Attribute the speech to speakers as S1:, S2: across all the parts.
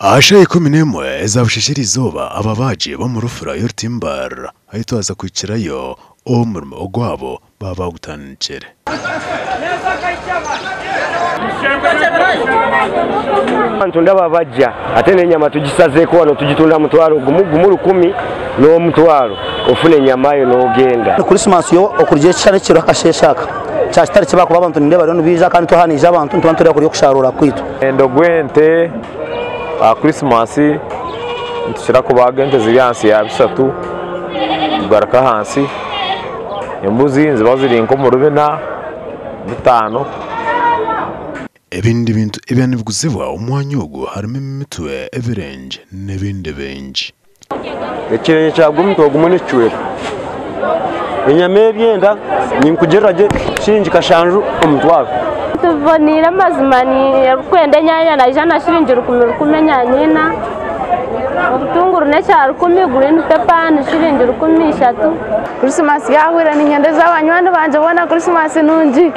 S1: Aha shaaha 11 eza busheesha eriizooba ababaagi b'omu rufura y'orutimba ahu twaza kuhikirayo omurimo ogwabo baaba bagutandikire.
S2: Abantu ndaba bajja ate n'enyama tugisazeeko wano tugitunda mutwaro gumu gumu rukumi n'omutwaro ofuna enyama yo n'ogenda.
S3: Kurisimasi yo okurugira ekishushani ekiriho akasheeshe aka kyakitari kibi ahakuba abantu nindeeba bariyo nibaija kandi twahaniija abantu nituba nitureeba kuri okusharuura kwaitu.
S4: Omuhendo gw'ente aha Kurisimasi nitukira kubaaga ente ziri ahansi ya bishatu kugaruka ahansi, embuzi niziba ziri nk'omuri bina, bitaano.
S1: Ebindi bintu ebya nibiguzibwa omu mwanya ogu harimu emitwe, ebirengye n'ebindi bingi.
S2: Ekirengye kyagwa omutwe gumwe n'ekicweka. Enyama ebyenda ninkugirira gye shiringi kashanju omutwaro.
S5: Tuboniire amazima orikwenda enyaanya naija na shiringi rukumi rukumi enyaanya ina, obutunguru n'ekya rukumi, green pepper ni shiringi 13.
S6: Kurisimasi yahwire niinyendeza banywani bangye boona kurisimasi nungi.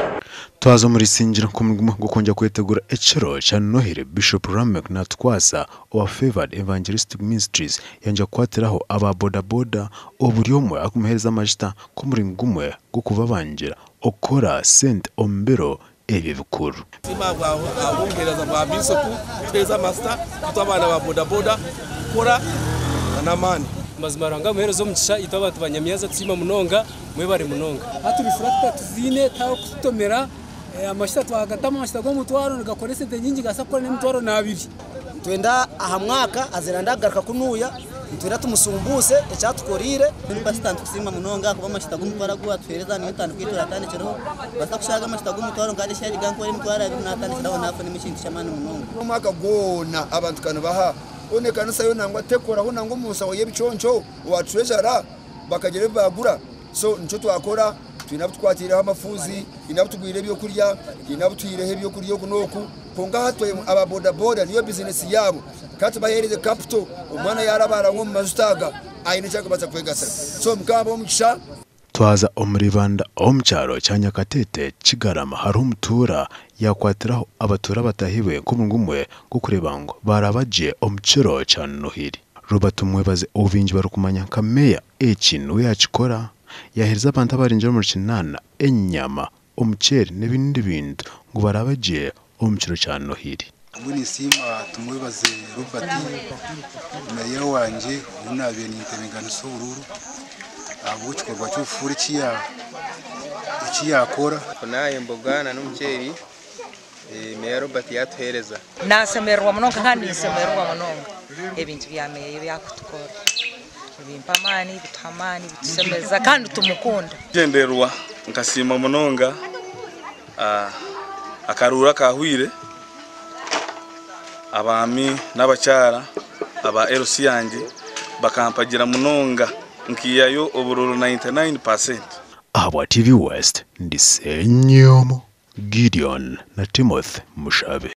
S1: Twaza omuri Isingiro nk'omurimo gw'okwongera kwetegura ekiro kya Nohiri, Bishop Lameck Natukwasa owa Favoured Evangelistic Ministries yayongyera kukwatiraho aba boda boda obu buri omwe arikumuheereza amajuta nk'omuringo gumwe gw'okubabangira okukora sente omu biro ebi ebikuru.
S7: Nsiima ahabw'obuheereza bwa Biisopu kutuheereza amasita itwe abaana ba bodaboda kukora n'amaani.
S8: Mazima Ruhanga amuhereze omugisha itwe abantu ba Nyamyaza tusiima munonga mwebare munonga.
S9: Hati rifuractor tuziine tihariho kututomera amashuta twagatamu amashuta g'omutwaro nigakora esente nyingi nigabaasa kukora n'emitwaro n'abiri.
S10: Nitwenda aha mwaka azira ndagaruka kunuya nitwenda tumusumbuse ekyatukorire.
S11: Pasita nitukusiima munonga ahakuba amashuta g'omutwaro agu watuheereza niyo ntandikwa ei turatandikireho. Kubaasa kushaaga amashuta g'omutwaro nkandi eshaaha nkora 20,000 natandikiraho nafunamu ekintu ky'amaani munonga.
S12: Omwaka gwona abantu ka nibaha, hoona ekanisa yo nangwa tekoraho nangwa omu nshaho y'ebiconco owa treasurer bakagira ebi baagura. So nikyo twakora, twine abu tukwatiireho amafuuzi, haine abu tugwire ebyokurya, haine abu tuhiireho ebyokurya oku n'oku. Kwonka hati aba bodaboda niyo bizinesi yaabo, ka tubaheereze capital, omwana yaaraba aranywa omu majuta aga aine eki arikubaasa kwegasira. So Mukama abahe omugisha.
S1: Twaza omuri Ibanda omu kyaro kya Nyakatete Kigarama hariho omutuura yaakwatiraho abatuura bataahi be nk'omuringo gumwe gw'okureeba ngu baaraba gye omu kiro kya Nohiri. Robert Tumwebaze ou baingi barikumanya nka Meeya eki niwe yaakikora, yaaheereza abantu abaringyire omuri Kinaana enyama, omuceeri n'ebindi bintu ngu baraabe gye omu kiro kya Nohiri.
S13: Mbwenu ninsiima Tumwebaze Robert meeya wangye ou naabaire nintebeekanisa oburuuru ahabw'ekikorwa ky'obufuura eki yaakora.
S14: Nfuna emboga n'omuceeri Meeya Robert yaatuheereza.
S15: Nasemererwa munonga kandi ninsemererwa munonga ebintu bya meeya ebi arikutukora nibimpa amaani bituha amaani bitusemeza kandi tumukunda.
S16: Ekigyendererwa nkasiima munonga akaruuru akahweire abaami n'abakyara aba LC yangye bakampagira munonga nkihayo oburuuru 99%.
S1: Ahabwa TV West, ndi Ssenyomo Gideon na Timothy Mushabe.